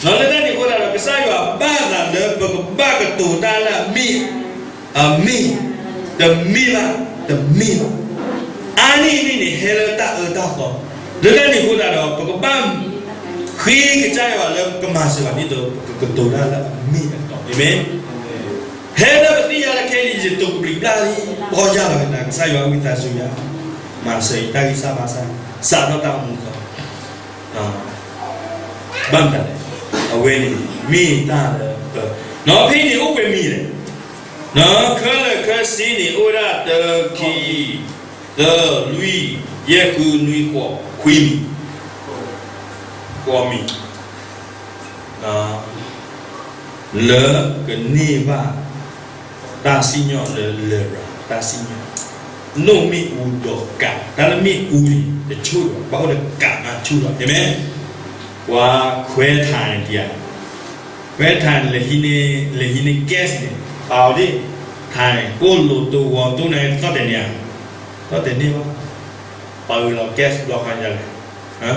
ဒီးလၢတၢ်န့ၣ်အဃိသတးဒီး ကစၢ်ယွၤဘၣ်သးလၢပကဘၣ်ကတိၤတၢ်လၢအမ့ၢ်, အမ့ၢ်, တမ့ၢ်ဘၣ်, တမ့ၢ်ဘၣ်. အါန့ၢ်န့ၣ်န့ၣ် ဟဲလၢတၢ်အၢတၢ်သီ. လၢတၢ်န့ၣ်အဃိသတးဒီး ပကဘၣ်ဃ့ကစၢ်ယွၤလၢပကမၤစၢၤဘၣ်ဒ်သိး ပကကတိၤတၢ်လၢအမ့ၢ်အတီ. အၤမ့ၣ်. ဟဲလၢပသ့ၣ်ညါလၢခဲအံၤ ယတိၤကဘျံးဘျၣ်လံ, ပီၢ်ယၢ်လီၤက့ၤနၤ ကစၢ်ယွၤဝံသးစူၤယၤ, မၤစၢၤယတၢ်ဂံၢ်စၢ်ဘါစၢ်, စးထီၣ်တၢ်အိၣ်မူအသီ ဘၣ်မတၤလဲၣ်, အဝဲန့ၣ်မ့ၢ်တၢ်လၢ, နီၢ်ဖဲန့ၣ်အိၣ်ပှဲၤမံၤလဲၣ်, နီၢ်ခဲလၢာ်ခဲဆ့န့ၣ် အိၣ်ဝဲဒၣ်တၢ ခံ သၢ လွံၢ် ယဲၢ် ဃု နွံ ဃိး ခွံမံၤ, ဃိးမံၤ လၢကန့ၢ်ဘၣ် တၢ်စံၣ်ညီၣ်လၢလရာ်တၢ်စံၣ်ညီၣ်, နိၣ်မ့ၣ်အူဒီးကး, တၢ်လၢမ့ၣ်အူန့ၣ် တဆူၣ်ဒီး ဘၣ်အိၣ်ဒီးကးမၤဆူၣ်ဒီး, အၤမ့ၣ်, ပှၤခွဲးထးန့ၣ်ဒံးဧါ, ခွဲးထးန့ၣ် လဲၤဟံးန့ၢ် gas န့ၣ် ပာ်အီၤဒ်, ထးန့ၣ် ကိၢ်လိာ်တိၢ်ဝီၤတိၢ်န့ၣ် သီၣ်တဲာ်န့ၢ်ဧါ, သီၣ်တဲာ်န့ၢ်ဘၣ်, ပာ်ဝဲလီၤ gas ဘျီဃီန့ၣ်လဲၣ်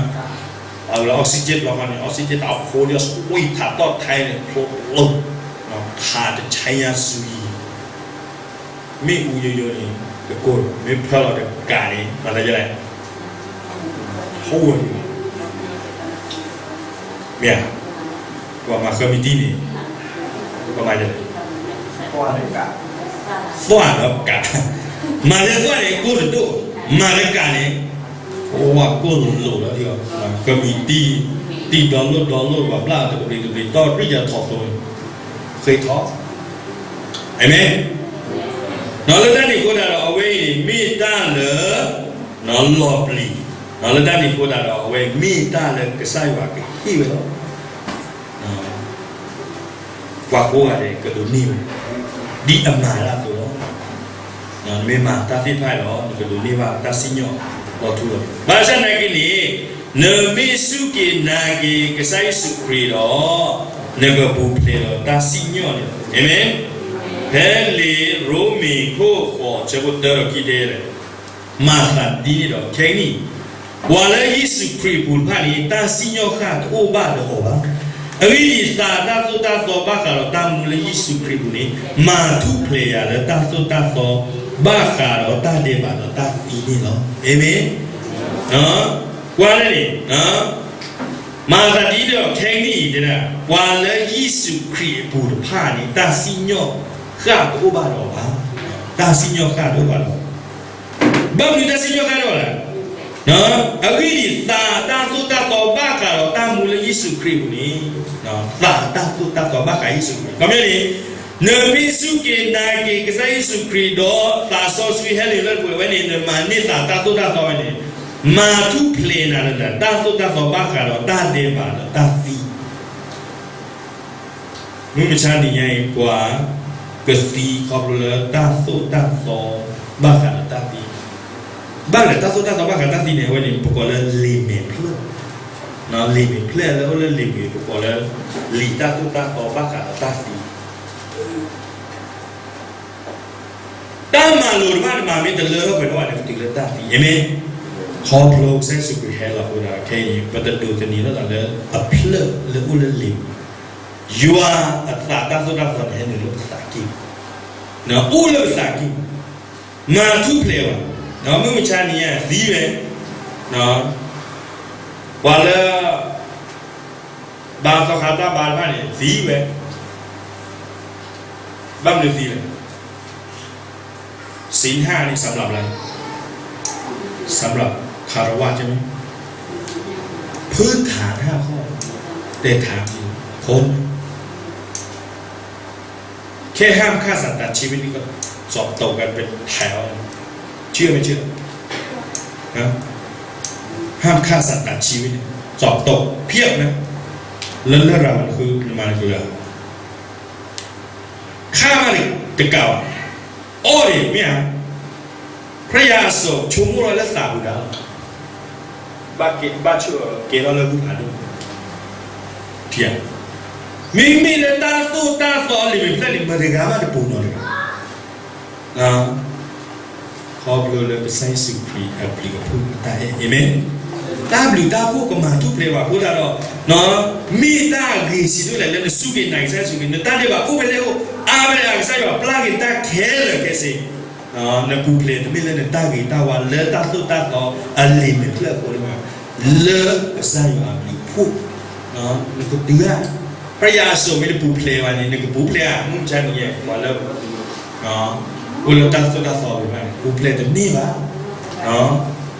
အဝဲလၢ oxygen ဘျီဃီန့ၣ် oxygen တၢ်ဖိဒီး ဆွံထးသီၣ်ထဲန့ၣ် ဖျိလီၤ, ထးတဆါညါစူၤအံၤ, မ့ၣ်အူယိယိန့ၣ် တကိၢ်ဒီး မ့ၢ်ဖျါလီၤဒီးကးန့ၣ် မၤသးဒ်လဲၣ်, ထိဝဲန့ၣ်, မ့ၢ်ဧါ, ပှၤမၤဃၢမံၤတံၢ်န့ၣ်, ပှၤမၤဒ်လဲၣ်, သွၣ်ဒီးကး, မၤလၢသွၣ်န့ၣ် ကိၢ်တဒိၣ်, မၤလၢကးန့ၣ် ပဝဲကိၢ်လိာ်လီၤဒ်အီၤ, ဃၢမံၤတံၢ်, တံၢ်ဒီလိၣ်ဒီလိၣ် ပှၤဘျၣ်တဘျ့တဘျ့ တီၢ်ပြံၣ်ယၤထီၣ်သိ, ဃ့ထီၣ်, အၤမ့ၣ်, လၢတၢ်န့ၣ်အဃိသတးဒီး အဝဲအံၤန့ၣ် မ့ၢ်တၢ်လၢ လီၤပျံၤ, လၢတၢ်န့ၣ်အဃိသတးဒီး အဝဲမ့ၢ်တၢ်လၢကစၢ်ယွၤကဟ့ၣ်ဝဲလီၤ. ပှၤကိးဂၤဒဲးကဒိးန့ၢ်ဝဲ ဒ်အမၤတၢ်အသိးလီၤ. နမ့ၢ်မၤတၢ်သ့ၣ်တဖၣ်ဒီး နကဒိးန့ၢ်ဘၣ်တၢ်စံၣ်ညီၣ်လီၤထူလီၤယိာ်. ဘၣ်ဆၣ်သနာ်က့န့ၣ်, နမ့ၢ်စူၢ်က့ၤနာ်က့ၤကစၢ်ယ့ၣ်ၡူးခရံာ်ဒီး နကပူၤဖျဲးဒီးတၢ်စံၣ်ညီၣ်န့ၣ်လီၤ. အၤမ့ၣ်. ဖဲလံာ်ရိမ့ၤခိၣ်ဃိးဆၢဖိတၢဒီးခံတဲလဲၣ်, မၤသးဒ်န့ၣ်ဒီး ခဲကနံၣ်အံၤ, ပှၤလၢယ့ၣ်ၡူးခရံာ်အပူၤတဖၣ်န့ၣ် တၢ်စံၣ်ညီၣ်ဃၣ်တအိၣ်ဘၣ်ဒီးအီၤဘၣ်. အဂ့ၢ်ဒ်အံၤ, သးတၢ်သိၣ်တၢ်သီဘၣ်ဃးဒီးတၢ်မူလၢယ့ၣ်ၡူးခရံာ်အပူၤန့ၣ် မၤထူၣ်ဖျဲးယၤလၢတၢ်သိၣ်တၢ်သီဘၣ်ဃးဒီးတၢ်ဒဲးဘးဒီးတၢ်သံန့ၣ်လီၤ. အၤမ့ၣ်. ကွၢ်န့ၣ်, မၤသးဒ်န့ၣ်ဒီး ခဲကနံၣ်အံၤတဲဒၣ် ပှၤလၢယ့ၣ်ၡူးခရံာ်အပူၤတဖၣ်န့ၣ် တၢ်စံၣ်ညီၣ်ဃၣ်တအိၣ်ဘၣ်ဒီးအီၤဘၣ်. တၢ်စံၣ်ညီၣ်ဃၣ်တအိၣ်ဘၣ်ဒီးအီၤ. ဘၣ်မနုၤတၢ်စံၣ်ညီၣ်ဃၣ်တအိၣ်ဘၣ်လဲၣ်. အဂ့ၢ်ဒ်အံၤ, သးတၢ်သိၣ်တၢ်သီဘၣ်ဃးဒီးတၢ်မူလၢယ့ၣ်ၡူးခရံာ်အပူၤန့ၣ်, သးတၢ်သိၣ်တၢ်သီဘၣ်ဃးယ့ၣ်ၡူးခရံာ်, ခီပညီန့ၣ်, နမ့ၢ်စူၢ်က့ၤနာ်က့ၤကစၢ်ယ့ၣ်ၡူးခရံာ်ဒီး သးစီဆှံဟဲနုာ်လၢနပူၤဝဲန့ၣ်, နမၤန့ၢ်သးတၢ်သိၣ်တၢ်သီဝဲန့ၣ်, မၤထူၣ်ဖျဲးနၤလၢတၢ်သိၣ်တၢ်သီဘၣ်ဃးဒီးတၢ်ဒဲးဘးဒီးတၢ်သံ မုၢ်မဆါတနံၤညါအံၤ ပှၤကသံခီဖျိလၢတၢ်သိၣ်တၢ်သီဘၣ်ဃးဒီးတၢ်သံ. ဘၣ်လဲၣ် တၢ်သိၣ်တၢ်သီဘၣ်ဃးတၢ်သံန့ၣ် အဝဲန့ၣ် ပကိးလၢလံာ်မဲာ်ဖျၢၣ်, လံာ်မဲာ်ဖျၢၣ်လၢအိၣ်လၢလံာ်ပူၤ ပကိးလၢ လံာ်တၢ်သိၣ်တၢ်သီဘၣ်ဃးဒီးတၢ်သံ တၢ်မၤလိာ်တဖၣ်န့ၣ် မ့ၢ်တလၢထီၣ်ပှဲၤထီၣ်ဘၣ်န့ၣ် ပတုၤလၢတၢ်သံ, အၤမ့ၣ်. ခီဖျိကစၢ်ယ့ၣ်ၡူးခရံာ်ဟဲလီၤအဃိဒီး ခဲအံၤန့ၣ် ပတဒိးသန့ၤလိာ်သးလၢအဖျၢၣ်လၢအိၣ်လၢလံာ်ပူၤ, ယွၤအသးတၢ်သိၣ်တၢ်သီန့ၣ် ဟဲနုာ်လၢပသးကံၢ်ပူၤ, အိၣ်လၢပသးကံၢ်ပူၤ, မၤထူၣ်ဖျဲးဘၣ်, မုၢ်မဆါနံၤညါသံဝဲ, ပှၤလၢ ဘါသီခါတၢ်ဘါတဖၣ်န့ၣ် သံဝဲ, ဘၣ်မနုၤသံလဲၣ်. ศีลห้า นี่สำหรับอะไร? สำหรับฆราวาสใช่ไหม? พื้นฐานห้าข้อ แต่ถามจริง พ้นไหม? แค่ห้ามฆ่าสัตว์ตัดชีวิตนี่ก็สอบตกกันเป็นแถวเลย เชื่อไม่เชื่อ? นะ ห้ามฆ่าสัตว์ตัดชีวิตเนี่ย สอบตกเพียบนะ แล้วเรื่องราวมันคือ มันคืออะไร ข้ามาเลย แต่เก่า อ้อดิ ไม่เอา พระยาอโศก ชุมมุลและสาบุดา ဘၣ်ကဲ ဘၣ်ဆၢကဲထီၣ်လၢမုၢ်ဖးဒိၣ်, ထံၣ်ဧါ, မ့မ့ၢ်လၢတၢ်သိၣ်တၢ်သီလံာ်မဲာ်ဖျၢၣ်န့ၣ် မတၤတဂၤဘၣ်တပူၤနီတဂၤ, ခီဖျိလၢကစၢ်ယ့ၣ်ၡူးခရံာ်အပျံၤအဖုၣ်အတၢ်အဲၣ်, အၤမ့ၣ်. တၢ်ဘျုးတၢ်ဖှိၣ်ကမၤထူၣ်ဖျဲးဘၣ်အဃိသတးဒီး, မ့ၢ်တၢ်ဂ့ၤဆံးဒိၣ်လဲၣ်လၢနစူၢ်က့ၤနာ်က့ၤကစၢ်ယ့ၣ်ၡူးခရံာ်, နတၢ်ဒဲးဘးအိၣ်ဖဲလဲၣ်အိၣ်, အါဖဲလဲၣ်အါ, ကစၢ်ယွၤပျၢ်က့ၤတၢ်ခဲလၢာ်ခဲဆ့, နပူၤဖျဲးတမ့ၢ်လၢနတၢ်ဂ့ၤတၢ်ဝါလၢတၢ်သိၣ်တၢ်သီအလံာ်မဲာ်ဖျၢၣ်အဃိန့ၣ်ဘၣ်, လၢကစၢ်ယွၤအဘျုးအဖှိၣ်, နကတုၤ, ပယၤအစိၤမ့ၢ်တပူၤဖျဲးဘၣ်န့ၣ် နကပူၤဖျဲးဧါ, မုၢ်မဆါတနံၤညါ ပှၤလၢ အိၣ်လၢတၢ်သိၣ်တၢ်သီဝဲဘၣ်န့ၣ်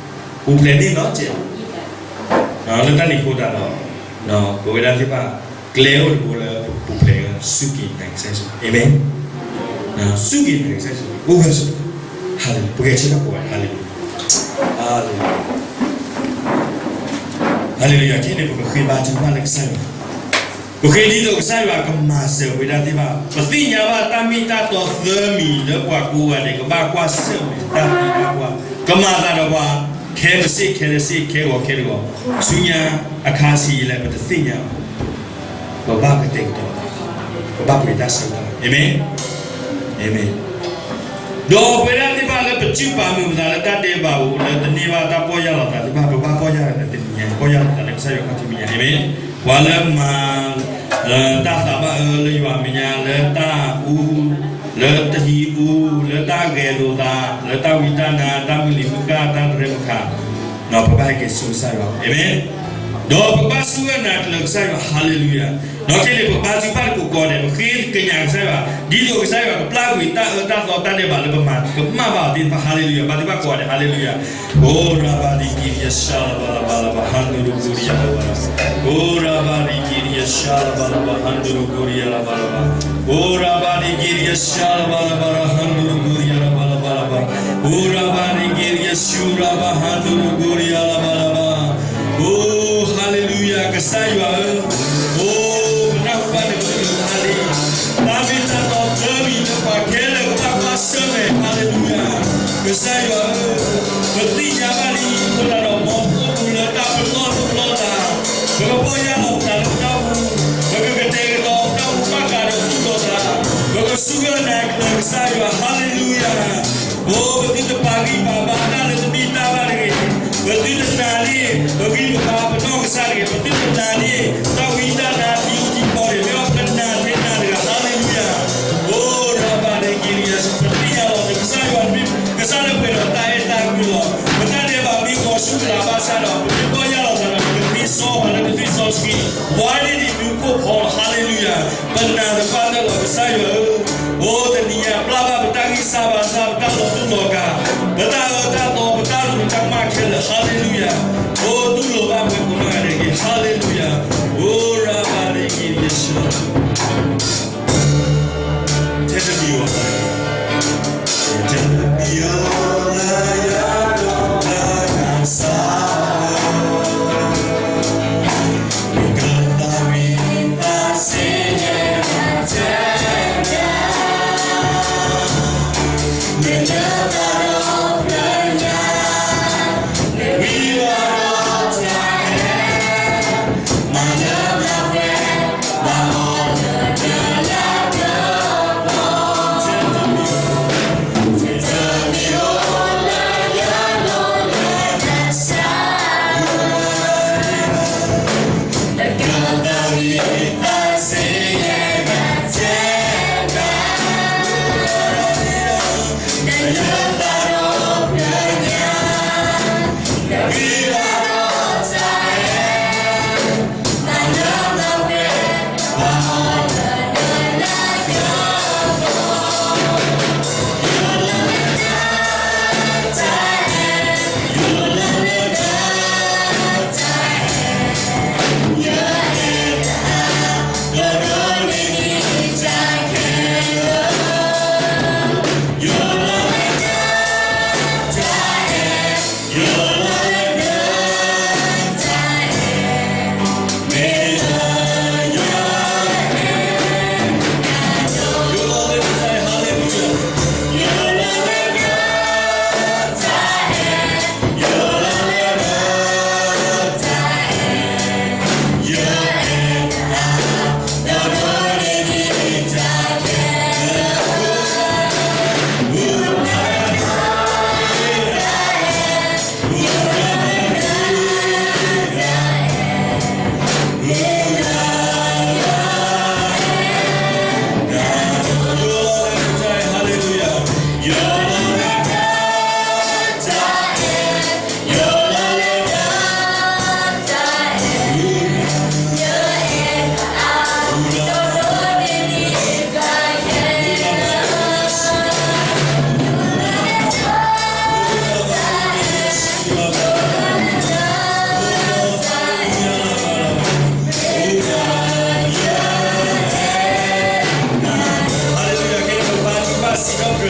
ပူၤဖျဲးတန့ၢ်ဘၣ်, ပူၤဖျဲးန့ၢ်နီတစဲး, လၢတၢ်န့ၣ်အဃိသတးဒီး, ပဝဲဒၣ်သ့ၣ်တဖၣ် ကျဲအိၣ်တဘိလၢပပူၤဖျဲး စူၢ်က့ၤနာ်က့ၤကစၢ်ယ့ၣ်ၡူး, အၤမ့ၣ်, စူၢ်က့ၤနာ်က့ၤကစၢ်ယ့ၣ်ၡူး, အိၣ်ဂၢၢ်ဆိး, ပကဲဆၢထၢၣ်ကိးဂၤ, ဟါလ့လူယၤ, ဟါလ့လူယၤ, ခဲအံၤန့ၣ် ပကဃ့ဘါထုကဖၣ်လၢကစၢ်ယွၤ ပဃ့ဒ်သိးကစၢ်ယွၤကမၤစၢၤဝဲဒၣ်သ့ၣ်တဖၣ်, ပသ့ၣ်ညါဘၣ်တၢ်မ့ၢ်တၢ်တီသၢမံၤလၢပှၤကိးဂၤဒဲး ကဘၣ်ကွၢ်ဆၢၣ်မဲာ်တၢ်သံတၢ်ပှၢ်, ကမၤသးဒီးပှၤ, ခဲမုၢ်ဆ့ၣ်ခဲလၢာ်ဆ့ၣ် ခဲဂီၤခဲဂီၤ, ဆူညါအခါဆံးယံာ်လဲၣ် ပတသ့ၣ်ညါဘၣ်, ပဘၣ်ကတဲာ်ကတီၤသး, ပဘၣ်ပှ့ၤတၢ်ဆၢကတီၢ်, အၤမ့ၣ်, အၤမ့ၣ်. ဒီးပဝဲဒၣ်သ့ၣ်တဖၣ်လၢပစုၢ်ပာ်မုာ်ပသးလၢတၢ်ဒဲးဘးအပူၤ လၢတန့ၢ်ဘၣ်တၢ်ပီၢ်ယၢ်လီၤသးသ့ၣ်တဖၣ် ပဘၣ်ပီၢ်ယၢ်လီၤသးတနံၤညါ, ပီၢ်ယၢ်လီၤသးလၢကစၢ်ယွၤခီၣ်ထံးမဲာ်ညါ, အၤမ့ၣ်. ပှၤလၢမၤ တၢ်သးဘၣ်အၢလၢယွၤအမဲာ်ညါ လၢတၢ်အူ, လၢတၢ်ဟံးအူ, လၢတၢ်ဂဲၤလိာ်သး, လၢတၢ်ဝံတၢ်နါ, တၢ်မုၢ်လံၤမုၢ်ကၣ်, တၢ်တရဲၣ်မုၢ်ခး, ပဘၣ်ဟဲက့ၤဆူကစၢ်ယွၤ, အၤမ့ၣ်. ဒီးပဘၣ်စူၢ်ဂၢၢ်နာ်ကျၢၤကစၢ်ယွၤ, ဟါလ့လူယၤ. ဒီးခဲအံၤန့ၣ် ပဘါထုကဖၣ်သကိးကိးဂၤဒဲး, ပဃ့ကညးကစၢ်ယွၤ, ဒ်သိးကစၢ်ယွၤကပျၢ်ကွံာ်တၢ်အၢတၢ်သီတၢ်ဒဲးဘးလၢပမၤကမၣ်ဘၣ်အီၤသ့ၣ်တဖၣ်, ဟါလ့လူယၤ. ဘါထုကဖၣ်ကိးဂၤဒဲး, ဟါလ့လူယၤ. အိ ရၤဘၤဒံကံရံယၤ ရှါလၤဘၤလၤဘၤ ဟါဒူရူဘူရံယၤလၤဘၤလၤဘၤ, အိ ရၤဘၤဒံကံရံယၤ ရှါလၤဘၤလၤဘၤ ဟါဒူရူဘူရံယၤလၤဘၤလၤဘၤ, အိ ရၤဘၤဒံကံရံယၤ ရှါလၤဘၤလၤဘၤ ဟါဒူရူဘူရံယၤလၤဘၤလၤဘၤ, အိ ရၤဘၤဒံကံရံယၤ ရှူရၤဘၤ ဟါဒူရူဘူရံယၤလၤဘၤလၤဘၤ. အိ ဟါလ့လူယၤ ကစၢ်ယွၤဧၢ, အိ ပနၢ်ဟူဘၣ်နကလုၢ်ကထါလံ, တၢ်မ့ၢ်တၢ်တီသၢမံၤလၢပှၤခဲလၢာ်ကဘၣ်ကွၢ်ဆၢၣ်မဲာ်, ဟါလ့လူယၤ. ကစၢ်ယွၤဧၢ, ပသ့ၣ်ညါဘၣ်လံအဃိသတးဒီး မ်ပအိၣ်မူလၢတၢ်ပလီၢ်တပလီၢ်သး, ပကပီၢ်ယၢ်လီၤပသးလၢပတၢ်အိၣ်မူ, ပကကတဲာ်ကတီၤပတၢ်အိၣ်မူဘၣ်ဃးဒီးသူၣ်လီၤသး, ပကစူၢ်ဂၢၢ်နာ်ကျၢၤကစၢ်ယွၤ, ဟါလ့လူယၤ. အိ ပသုတပာ်ဂံၢ်ပာ်ဘါတၢ်လၢတမ့ၢ်တၢ်ဘၣ်တဂ့ၤ, ပသုတနာ်န့ၢ် ပဂံၢ်ပဘါပနီၢ်ကစၢ်တဂ့ၤ, ပသုတနာ်န့ၢ် တၢ်ဝံတၢ်နါတယိတံပီတဂ့ၤ, မ့ၢ်အီၤပနာ်ထဲနၤတဂၤ, ဟါလ့လူယၤ. အိ ရၤဘၤဒံကံရံယၤ ပသ့ၣ်ညါလီၤ ကစၢ်ယွၤတမ့ၢ်ကစၢ်လၢပှဲၤဒီးတၢ်အဲၣ်တၢ်ကွံလီၤ. ပတၢ်ဒဲးဘးမ့ၢ်ဂီၤဆူၣ်ကလာ်ဘၣ်ဆၣ်ဒီး ပမ့ၢ်ပီၢ်ယၢ်လီၤသးဒီး ပကသ့စီပှၤလၢပသွံၣ်စီဆှံ, ဝါန့ၢ်ဒံးမူခိၣ်ဖီလီၤ, ဟါလ့လူယၤ. ပနာ်သပှၢ်တၢၢ်လီၤ ကစၢ်ယွၤဧၢ, အိ တနံၤညါပျၢ်ဘၣ်ပတၢ်ဂံၢ်စၢ်ဘါစၢ်, ပတၢ်လီၤတူာ်လီၤကာ်, ပတၢ်အၢတၢ်သီ, ပတၢ်ရူးတၢ်ကမၣ်ခဲလၢာ်, ဟါလ့လူယၤ. အိ တူၢ်လိာ်ဘၣ်ပှၤကိးဂၤဒဲးတက့ၢ်, ဟါလ့လူယၤ. အိ ရၤဘၤဒံကံရံယၤ ရှါ ထဲတမံၤဘၣ်, ထဲတမံၤဘၣ်,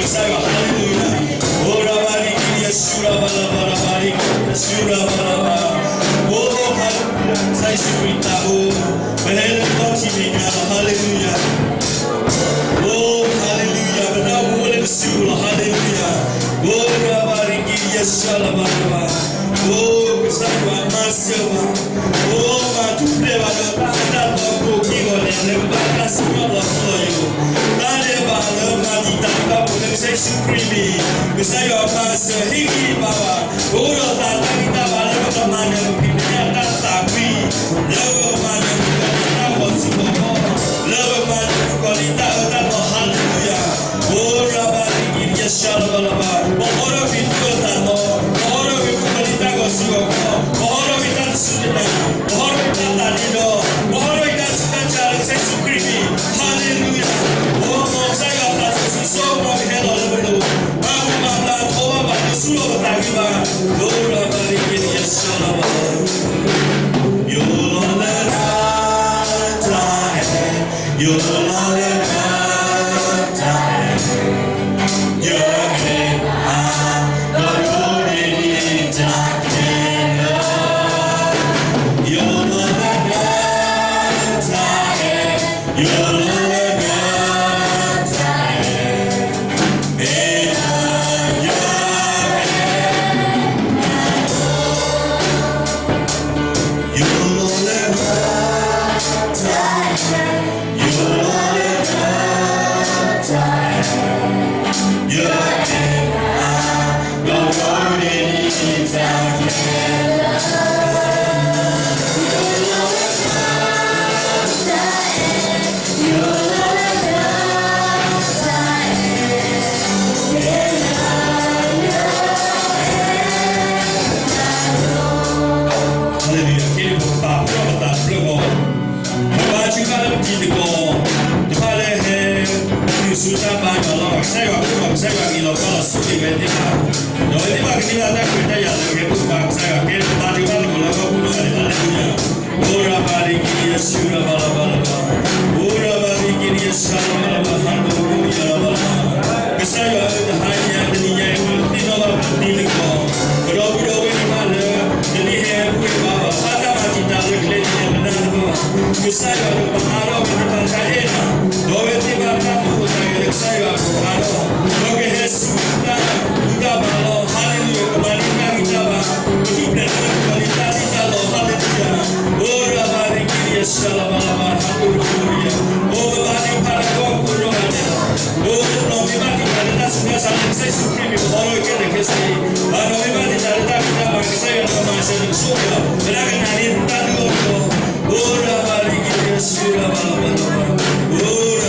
ကစၢ်ယွၤ hallelujah, အိၣ်ရၤဘၣ်ရံကံ ယစူရၤဘၣ်လၤဘၣ် ရၤဘၣ်ရံကံ ယစူရၤဘၣ်လၤဘၣ်, အိၣ် hallelujah ကစၢ်ယ့ၣ်ၡူးခရံာ်တၢ်အိၣ်, ပဟဲလၢကီၢ်ထံးမဲာ်ညါလီၤ hallelujah, အိၣ် hallelujah ပတၢ်အိၣ်မူအိၣ်လၢကစူလီၤ hallelujah, အိၣ်ရၤဘၣ်ရံကံ ယစူရၤဘၣ်လၤဘၣ်, အိၣ် ကစၢ်ယွၤမၤစၢၤဘၣ် အိၣ်မၤထူၣ်ဖျဲးဘၣ်ဒီးတၢ်အၢတၢ်သီကိးက့ၢ်ဂီၤဒဲး လၢကဘၣ်တၢ်စံၣ်ညီၣ်လီၤထူလီၤယိာ်, တၢ်ဒဲးဘးလၢမၤတံာ်တာ်တၢ်ဖိလၢကစၢ်ယ့ၣ်ၡူးခရံာ်မံၤ, ကစၢ်ယွၤမၤစၢၤဟ့ၣ်ဂံၢ်ဘါဘၣ်, ပအိၣ်ဒီးသးတၢ်ဂံၢ်တၢ်ဘါလၢပကမၤနၢၤပဖံးပညၣ်တၢ်သးကွံ, လၢပကမၤနၢၤပကီၢ်လံတၢ်ဂီၤစုဂီၤခီ, လၢပကမၤနၢၤပကီၢ်လံတၢ်အၢတၢ်သီ hallelujah အိၣ်ရၤဘၣ်ရံကံ ယစူရၤဘၣ်လၤဘၣ်, ပဟီထီၣ်ကွံာ်တၢ်အၢတၢ်သီ, ပဟီထီၣ်ကွံာ်ပကီၢ်လံတၢ်ဂီၤစုဂီၤခီ, ပဟီထီၣ်ကွံာ်တၢ်တစူၢ်တနာ်, ပဟီထီၣ်ကွံာ်တၢ်သးဒ့ဒီ, ပဟီထီၣ်ကွံာ်တၢ်ဆူးတၢ်ဆါလၢကစၢ်ယ့ၣ်ၡူးခရံာ်မံၤ, hallelujah အိၣ်ကစၢ်ယွၤသးစီဆှံစိကမီၤကဟဲလီၤလၢပလိၤ, ဘၣ်မူဘၣ်ဘျါထီဘၣ်ဘၣ် တစူၢ်လီၤပသးဂံၢ်ဘါ, အိၣ်ရၤဘၣ်ရံကံ ယစူရၤဘၣ်လၤဘၣ် ယိလီၤလၢ ယိလီၤလၢတၢ်အဲၣ်, ယဟ့ၣ်အါ, ဒီးဒိးန့ၢ်တၢ်ခဲလၢာ်, ယိလီၤလၢတၢ်အဲၣ်, ယိလီၤလၢတၢ်အဲၣ်, မ့ၢ်ယၤ ယိလီၤလၢ Hallelujah ခဲအံၤပကပာ်ဖျါထီၣ်ပသးတဖျၢၣ်ဃီ, ပဘါထုကဖၣ်လၢပတံၤသကိးတဖၣ်လၢဟဲ ပတုၤဆူတၢ်ဘါယွၤလီၤ. ကစၢ်ယွၤကအိၣ်ဒီး ကစၢ်ယွၤအံၤလီၤကီလီၤဆိၣ်ဂ့ၤဝဲသ့ၣ်တဖၣ်, ဒီးဝဲသ့ၣ်တဖၣ်ကန့ၢ်ဘၣ်တၢ်ခွဲးတၢ်ယာ်လၢကဟဲပာ် ကစၢ်ယွၤကဲဘါထုကဖၣ်သကိးလၢဟီၣ်ခိၣ်ဒီဘ့ၣ်န့ၣ် hallelujah အိၣ်ရၤဘၣ်ရံကံ ယစူရၤဘၣ်လၤဘၣ်လၤဘၣ်, အိၣ်ရၤဘၣ်ရံကံ ယစူရၤဘၣ်လၤဘၣ် ဟါလ့လူယၤလၤဘၣ်လၤဘၣ်, ကစၢ်ယွၤလၢတဟါညါတနံၤညါအံၤ ပသ့ၣ်နီၣ်ဘၣ်ပတံၤသကိး, ပဒီပုၢ်ဒီဝဲၢ်တဖၣ်လၢ တမ့ၢ်ဟဲပှ့ၤဘါဘၣ် ဘၣ်တၢ်မၤတံာ်တာ်လၢကျဲဒ်လဲၣ်ပနၢ်တဘၣ်ဘၣ်, ကစၢ်ယွၤလၢပဟးထီၣ်ဝဲသ့ၣ်တဖၣ်တၢ်အဲၣ်နၤ, ဒီးဝဲသ့ၣ်တဖၣ်တၢ်သူၣ်အိၣ်သးဂဲၤလၢကစၢ်ယွၤအပူၤဟးထီၣ်, ဒီးကဟဲဆူတၢ်ဘူၣ်တၢ်ဘါလီၤ hallelujah ကမၤန့ၢ်တၢ်ဂံၢ်တၢ်ဘါ, ပထူၣ်ဖျဲးထီၣ်လၢပကီၢ်လံတၢ်လံၣ်တၢ်လီ hallelujah အိၣ်ရၤဘၣ်ရံကံ ယစူရၤဘၣ်လၤဘၣ် ဟါလ့လူယၤ, အိၣ်ပဘါထုကဖၣ်တၢ်ကီၢ်ခိၣ်ဒီဂၤန့ၣ်လီၤ, အိၣ်ပနီၣ်မ့ၢ်ဘၣ်တံာ်တာ်လၢတၢ်ဆူးတၢ်ဆါလၢကစၢ်ယ့ၣ်ၡူးခရံာ်မံၤ ပဟီထီၣ်ကဲလဲၣ်ခဲဆ့, ပနီၣ်မ့ၢ်ဘၣ်တံာ်တာ်လၢတၢ်ဖံးတၢ်မၤ ကစၢ်ယွၤနကမၤစၢၤနကဆိၣ်ဂ့ၤအီၤ လၢတၢ်ကနၤန့ၣ်တၢ်ဒုးအီၤဒီး, အိၣ်ရၤဘၣ်ရံကံ ယစူရၤဘၣ်လၤဘၣ်လၤဘၣ်, အိၣ်ရၤဘၣ်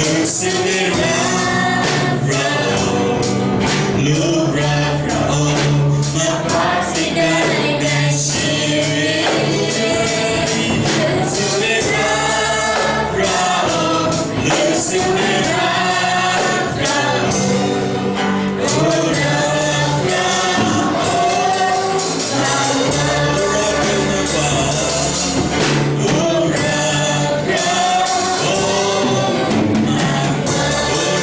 ရံကံ လၢစံးမ့ၢ်ရၤ ရၤ လၢစံးမ့ၢ်ရၤ ရၤ လၢရၤ ရၤ မၤပှၤစံးဒၣ်လဲာ်ကဆံးရ့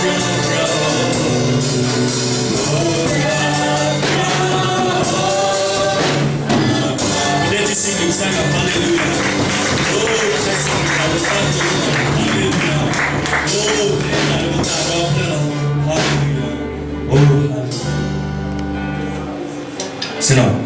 စံးမ့ၢ်ရၤ ရၤ လၢစံးမ့ၢ်ရၤ ရၤ Hallelujah.